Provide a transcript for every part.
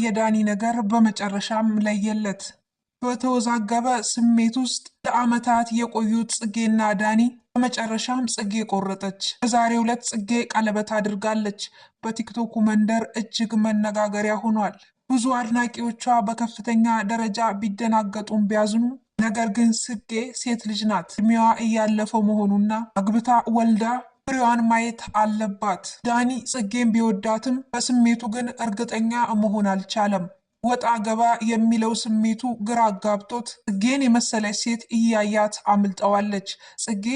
የዳኒ ነገር በመጨረሻም ለየለት። በተወዛገበ ስሜት ውስጥ ለዓመታት የቆዩት ጽጌና ዳኒ በመጨረሻም ጽጌ ቆረጠች። በዛሬው ዕለት ጽጌ ቀለበት አድርጋለች። በቲክቶኩ መንደር እጅግ መነጋገሪያ ሆኗል። ብዙ አድናቂዎቿ በከፍተኛ ደረጃ ቢደናገጡም ቢያዝኑ፣ ነገር ግን ጽጌ ሴት ልጅ ናት። እድሜዋ እያለፈው መሆኑና አግብታ ወልዳ ፍሬዋን ማየት አለባት። ዳኒ ጽጌን ቢወዳትም በስሜቱ ግን እርግጠኛ መሆን አልቻለም። ወጣ ገባ የሚለው ስሜቱ ግራ አጋብቶት ጽጌን የመሰለች ሴት እያያት አምልጠዋለች። ጽጌ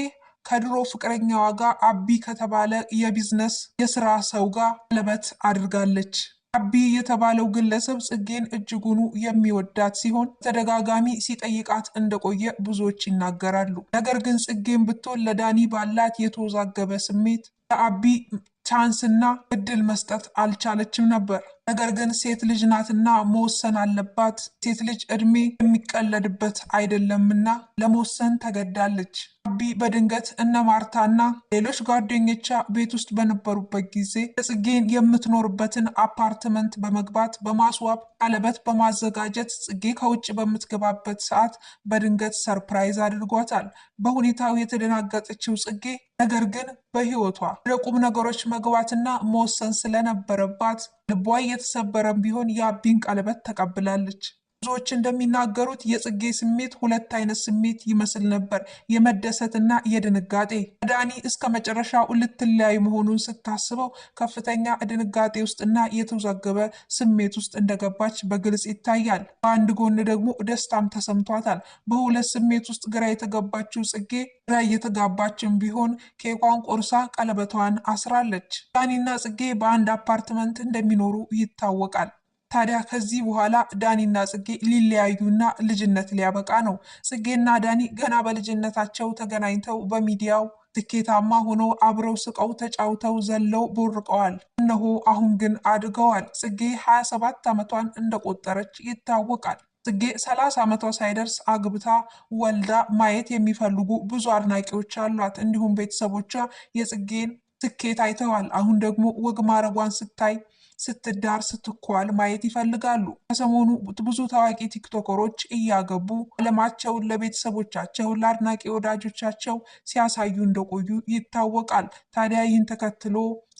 ከድሮ ፍቅረኛዋ ጋር አቢ ከተባለ የቢዝነስ የስራ ሰው ጋር ቀለበት አድርጋለች። አቢ የተባለው ግለሰብ ጽጌን እጅጉኑ የሚወዳት ሲሆን ተደጋጋሚ ሲጠይቃት እንደቆየ ብዙዎች ይናገራሉ። ነገር ግን ጽጌን ብትሆን ለዳኒ ባላት የተወዛገበ ስሜት ለአቢ chance ና እድል መስጠት አልቻለችም ነበር። ነገር ግን ሴት ልጅ ናትና መወሰን አለባት። ሴት ልጅ እድሜ የሚቀለድበት አይደለምና ለመወሰን ተገዳለች። አቢ በድንገት እነ ማርታና ሌሎች ጓደኞቿ ቤት ውስጥ በነበሩበት ጊዜ ጽጌን የምትኖርበትን አፓርትመንት በመግባት በማስዋብ ቀለበት በማዘጋጀት ጽጌ ከውጭ በምትገባበት ሰዓት በድንገት surprise አድርጓታል። በሁኔታው የተደናገጠችው ጽጌ ነገር ግን በሕይወቷ ወደ ቁም ነገሮች መግባትና መወሰን ስለነበረባት ልቧ እየተሰበረም ቢሆን የአቢን ቀለበት ተቀብላለች። ብዙዎች እንደሚናገሩት የጽጌ ስሜት ሁለት አይነት ስሜት ይመስል ነበር፣ የመደሰትና የድንጋጤ። ዳኒ እስከ መጨረሻው ልትለያይ መሆኑን ስታስበው ከፍተኛ ድንጋጤ ውስጥና የተወዛገበ ስሜት ውስጥ እንደገባች በግልጽ ይታያል። በአንድ ጎን ደግሞ ደስታም ተሰምቷታል። በሁለት ስሜት ውስጥ ግራ የተገባችው ጽጌ ግራ እየተጋባችን ቢሆን ኬኳን ቆርሳ ቀለበቷን አስራለች። ዳኒና ጽጌ በአንድ አፓርትመንት እንደሚኖሩ ይታወቃል። ታዲያ ከዚህ በኋላ ዳኒና ጽጌ ሊለያዩና ልጅነት ሊያበቃ ነው። ጽጌና ዳኒ ገና በልጅነታቸው ተገናኝተው በሚዲያው ስኬታማ ሆነው አብረው ስቀው ተጫውተው ዘለው ቦርቀዋል። እነሆ አሁን ግን አድገዋል። ጽጌ 27 ዓመቷን እንደቆጠረች ይታወቃል። ጽጌ 30 ዓመቷ ሳይደርስ አግብታ ወልዳ ማየት የሚፈልጉ ብዙ አድናቂዎች አሏት። እንዲሁም ቤተሰቦቿ የጽጌን ስኬት አይተዋል። አሁን ደግሞ ወግ ማዕረጓን ስታይ ስትዳር ስትኳል ማየት ይፈልጋሉ። ከሰሞኑ ብዙ ታዋቂ ቲክቶከሮች እያገቡ ዓለማቸውን ለቤተሰቦቻቸው ለአድናቂ ወዳጆቻቸው ሲያሳዩ እንደቆዩ ይታወቃል። ታዲያ ይህን ተከትሎ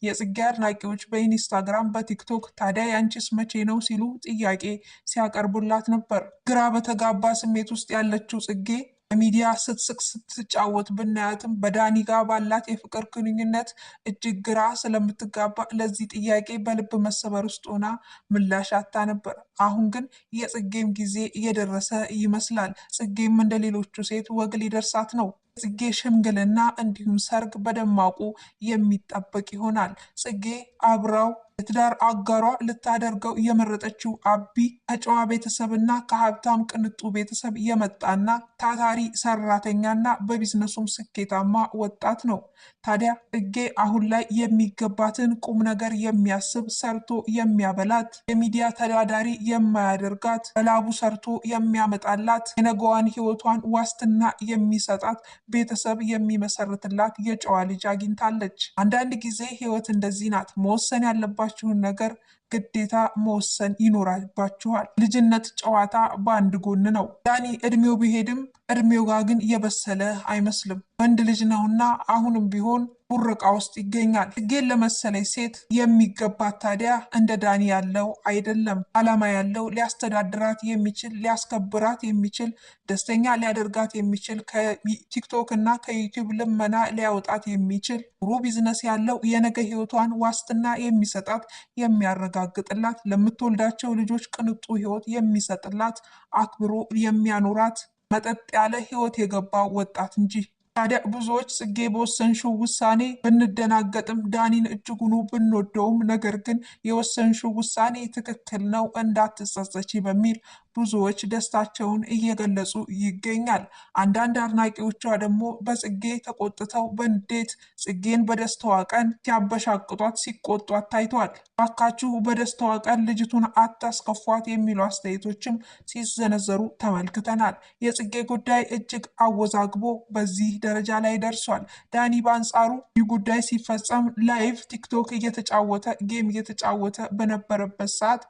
የጽጌ አድናቂዎች በኢንስታግራም በቲክቶክ ታዲያ ያንቺስ መቼ ነው ሲሉ ጥያቄ ሲያቀርቡላት ነበር። ግራ በተጋባ ስሜት ውስጥ ያለችው ጽጌ በሚዲያ ስትስቅ ስትጫወት ብናያትም በዳኒ ጋር ባላት የፍቅር ግንኙነት እጅግ ግራ ስለምትጋባ ለዚህ ጥያቄ በልብ መሰበር ውስጥ ሆና ምላሽ አታ ነበር። አሁን ግን የጽጌም ጊዜ እየደረሰ ይመስላል። ጽጌም እንደ ሌሎቹ ሴት ወግ ሊደርሳት ነው። ጽጌ ሽምግልና እንዲሁም ሰርግ በደማቁ የሚጠበቅ ይሆናል። ጽጌ አብራው የትዳር አጋሯ ልታደርገው የመረጠችው አቢ ከጨዋ ቤተሰብና ከሀብታም ቅንጡ ቤተሰብ የመጣና ታታሪ ሰራተኛና በቢዝነሱም ስኬታማ ወጣት ነው። ታዲያ ጽጌ አሁን ላይ የሚገባትን ቁም ነገር የሚያስብ፣ ሰርቶ የሚያበላት፣ የሚዲያ ተዳዳሪ የማያደርጋት፣ በላቡ ሰርቶ የሚያመጣላት፣ የነገዋን ሕይወቷን ዋስትና የሚሰጣት፣ ቤተሰብ የሚመሰርትላት የጨዋ ልጅ አግኝታለች። አንዳንድ ጊዜ ሕይወት እንደዚህ ናት። መወሰን ያለባችሁን ነገር ግዴታ መወሰን ይኖራባችኋል። ልጅነት ጨዋታ በአንድ ጎን ነው። ዳኒ እድሜው ቢሄድም እድሜው ጋር ግን የበሰለ አይመስልም። ወንድ ልጅ ነውና አሁንም ቢሆን ቡረቃ ውስጥ ይገኛል። ጽጌን ለመሰለች ሴት የሚገባት ታዲያ እንደ ዳኒ ያለው አይደለም። ዓላማ ያለው፣ ሊያስተዳድራት የሚችል፣ ሊያስከብራት የሚችል፣ ደስተኛ ሊያደርጋት የሚችል፣ ከቲክቶክ እና ከዩቲዩብ ልመና ሊያወጣት የሚችል፣ ጥሩ ቢዝነስ ያለው፣ የነገ ሕይወቷን ዋስትና የሚሰጣት፣ የሚያረጋግጥላት፣ ለምትወልዳቸው ልጆች ቅንጡ ሕይወት የሚሰጥላት፣ አክብሮ የሚያኖራት፣ መጠጥ ያለ ሕይወት የገባው ወጣት እንጂ። ታዲያ ብዙዎች ጽጌ በወሰንሽው ውሳኔ ብንደናገጥም ዳኒን እጅጉኑ ብንወደውም ነገር ግን የወሰንሽው ውሳኔ ትክክል ነው እንዳትጸጸቺ በሚል ብዙዎች ደስታቸውን እየገለጹ ይገኛል። አንዳንድ አድናቂዎቿ ደግሞ በጽጌ ተቆጥተው በንዴት ጽጌን በደስታዋ ቀን ሲያበሻቅጧት ሲቆጧት ታይተዋል። ባካችሁ በደስታዋ ቀን ልጅቱን አታስከፏት የሚሉ አስተያየቶችም ሲዘነዘሩ ተመልክተናል። የጽጌ ጉዳይ እጅግ አወዛግቦ በዚህ ደረጃ ላይ ደርሷል። ዳኒ በአንጻሩ ይህ ጉዳይ ሲፈጸም live ቲክቶክ እየተጫወተ game እየተጫወተ በነበረበት ሰዓት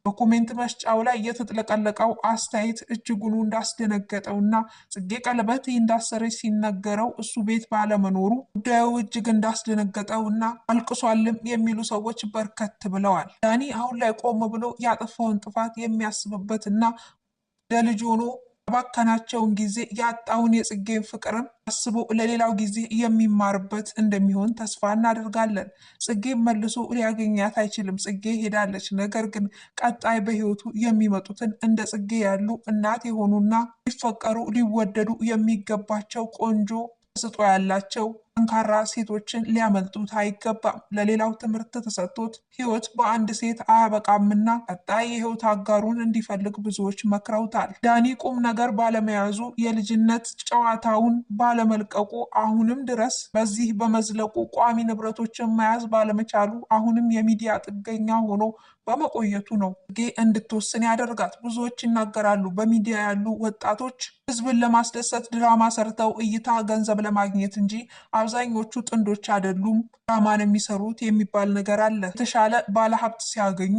በ comment መስጫው ላይ የተጥለቀለቀው አስተያየት እጅጉኑ እንዳስደነገጠውና ጽጌ ቀለበት እንዳሰረች ሲነገረው እሱ ቤት ባለመኖሩ ጉዳዩ እጅግ እንዳስደነገጠውና አልቅሷልም የሚሉ ሰዎች በርከት ብለዋል። ዳኒ አሁን ላይ ቆም ብሎ ያጠፋውን ጥፋት የሚያስብበትና ለልጅ ሆኖ ያባከናቸውን ጊዜ፣ ያጣውን የጽጌን ፍቅርም አስቦ ለሌላው ጊዜ የሚማርበት እንደሚሆን ተስፋ እናደርጋለን። ጽጌ መልሶ ሊያገኛት አይችልም። ጽጌ ሄዳለች። ነገር ግን ቀጣይ በሕይወቱ የሚመጡትን እንደ ጽጌ ያሉ እናት የሆኑና ሊፈቀሩ ሊወደዱ የሚገባቸው ቆንጆ ተሰጥኦ ያላቸው ጠንካራ ሴቶችን ሊያመልጡት አይገባም። ለሌላው ትምህርት ተሰጥቶት ሕይወት በአንድ ሴት አያበቃምና ቀጣይ የሕይወት አጋሩን እንዲፈልግ ብዙዎች መክረውታል። ዳኒ ቁም ነገር ባለመያዙ፣ የልጅነት ጨዋታውን ባለመልቀቁ፣ አሁንም ድረስ በዚህ በመዝለቁ፣ ቋሚ ንብረቶችን መያዝ ባለመቻሉ፣ አሁንም የሚዲያ ጥገኛ ሆኖ በመቆየቱ ነው ጽጌ እንድትወስን ያደርጋት። ብዙዎች ይናገራሉ። በሚዲያ ያሉ ወጣቶች ህዝብን ለማስደሰት ድራማ ሰርተው እይታ፣ ገንዘብ ለማግኘት እንጂ አብዛኞቹ ጥንዶች አይደሉም ድራማን የሚሰሩት የሚባል ነገር አለ። የተሻለ ባለሀብት ሲያገኙ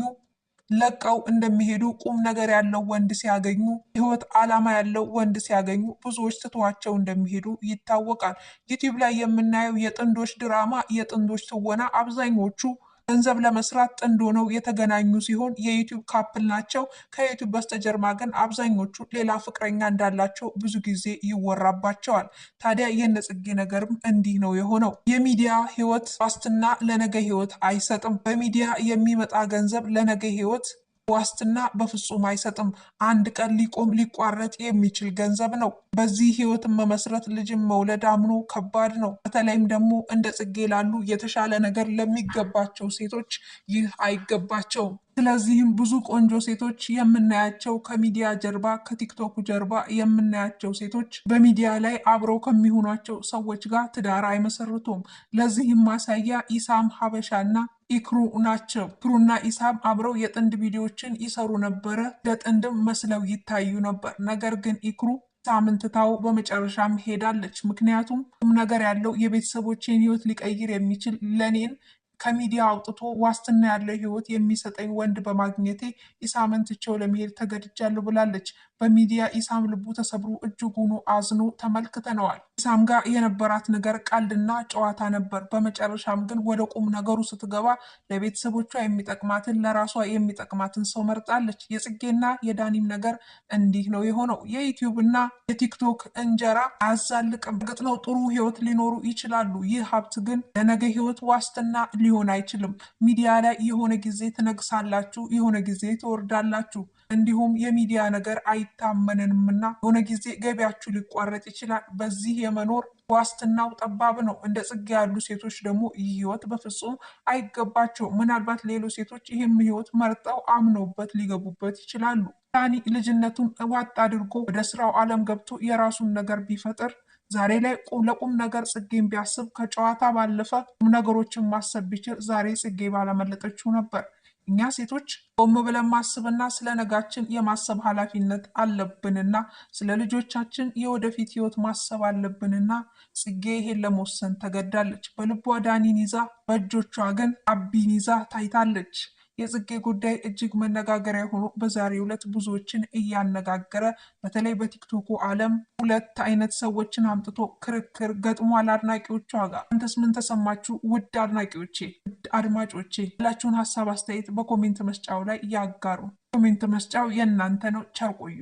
ለቀው እንደሚሄዱ፣ ቁም ነገር ያለው ወንድ ሲያገኙ፣ ህይወት ዓላማ ያለው ወንድ ሲያገኙ ብዙዎች ትተዋቸው እንደሚሄዱ ይታወቃል። ዩቲዩብ ላይ የምናየው የጥንዶች ድራማ፣ የጥንዶች ትወና አብዛኞቹ ገንዘብ ለመስራት ጥንድ ሆነው የተገናኙ ሲሆን የዩቲዩብ couple ናቸው። ከዩቲዩብ በስተጀርባ ግን አብዛኞቹ ሌላ ፍቅረኛ እንዳላቸው ብዙ ጊዜ ይወራባቸዋል። ታዲያ የነ ጽጌ ነገርም እንዲህ ነው የሆነው። የሚዲያ ህይወት ዋስትና ለነገ ህይወት አይሰጥም። በሚዲያ የሚመጣ ገንዘብ ለነገ ህይወት ዋስትና በፍጹም አይሰጥም። አንድ ቀን ሊቆም ሊቋረጥ የሚችል ገንዘብ ነው። በዚህ ህይወትን መመስረት፣ ልጅን መውለድ አምኖ ከባድ ነው። በተለይም ደግሞ እንደ ጽጌ ላሉ የተሻለ ነገር ለሚገባቸው ሴቶች ይህ አይገባቸውም። ስለዚህም ብዙ ቆንጆ ሴቶች የምናያቸው፣ ከሚዲያ ጀርባ፣ ከቲክቶኩ ጀርባ የምናያቸው ሴቶች በሚዲያ ላይ አብረው ከሚሆኗቸው ሰዎች ጋር ትዳር አይመሰርቱም። ለዚህም ማሳያ ኢሳም ሀበሻና ኢክሩ ናቸው። ኢክሩና ኢሳም አብረው የጥንድ ቪዲዮዎችን ይሰሩ ነበረ። ለጥንድም መስለው ይታዩ ነበር። ነገር ግን ኢክሩ ኢሳምን ትታው በመጨረሻም ሄዳለች። ምክንያቱም ቁም ነገር ያለው፣ የቤተሰቦቼን ህይወት ሊቀይር የሚችል፣ ለኔን ከሚዲያ አውጥቶ ዋስትና ያለው ህይወት የሚሰጠኝ ወንድ በማግኘቴ ኢሳምን ትቼው ለመሄድ ተገድጃለሁ ብላለች። በሚዲያ ኢሳም ልቡ ተሰብሮ እጅጉኑ አዝኖ ተመልክተነዋል። ኢሳም ጋር የነበራት ነገር ቀልድና ጨዋታ ነበር። በመጨረሻም ግን ወደ ቁም ነገሩ ስትገባ ለቤተሰቦቿ የሚጠቅማትን፣ ለራሷ የሚጠቅማትን ሰው መርጣለች። የጽጌና የዳኒም ነገር እንዲህ ነው የሆነው። የዩቲዩብ እና የቲክቶክ እንጀራ አያዛልቅም። እርግጥ ነው ጥሩ ህይወት ሊኖሩ ይችላሉ። ይህ ሀብት ግን ለነገ ህይወት ዋስትና ሊሆን አይችልም። ሚዲያ ላይ የሆነ ጊዜ ትነግሳላችሁ፣ የሆነ ጊዜ ትወርዳላችሁ። እንዲሁም የሚዲያ ነገር አይታመንምና የሆነ ጊዜ ገቢያችሁ ሊቋረጥ ይችላል። በዚህ የመኖር ዋስትናው ጠባብ ነው። እንደ ጽጌ ያሉ ሴቶች ደግሞ ይህ ህይወት በፍጹም አይገባቸውም። ምናልባት ሌሎች ሴቶች ይህም ህይወት መርጠው አምነውበት ሊገቡበት ይችላሉ። ዳኒ ልጅነቱን ዋጥ አድርጎ ወደ ስራው ዓለም ገብቶ የራሱን ነገር ቢፈጥር፣ ዛሬ ላይ ለቁም ነገር ጽጌን ቢያስብ፣ ከጨዋታ ባለፈ ቁም ነገሮችን ማሰብ ቢችል ዛሬ ጽጌ ባላመለጠችው ነበር። እኛ ሴቶች ቆም ብለን ማስብና ስለ ነጋችን የማሰብ ኃላፊነት አለብንና ስለ ልጆቻችን የወደፊት ህይወት ማሰብ አለብንና ጽጌ ይሄን ለመወሰን ተገዳለች። በልቧ ዳኒን ይዛ በእጆቿ ግን አቢን ይዛ ታይታለች። የጽጌ ጉዳይ እጅግ መነጋገሪያ ሆኖ በዛሬው ዕለት ብዙዎችን እያነጋገረ፣ በተለይ በቲክቶኩ ዓለም ሁለት አይነት ሰዎችን አምጥቶ ክርክር ገጥሟል አድናቂዎቿ ጋር። አንተስ ምን ተሰማችሁ? ውድ አድናቂዎቼ፣ ውድ አድማጮቼ፣ ያላችሁን ሀሳብ አስተያየት በ comment መስጫው ላይ ያጋሩ። Comment መስጫው የእናንተ ነው። ቸር ቆዩ።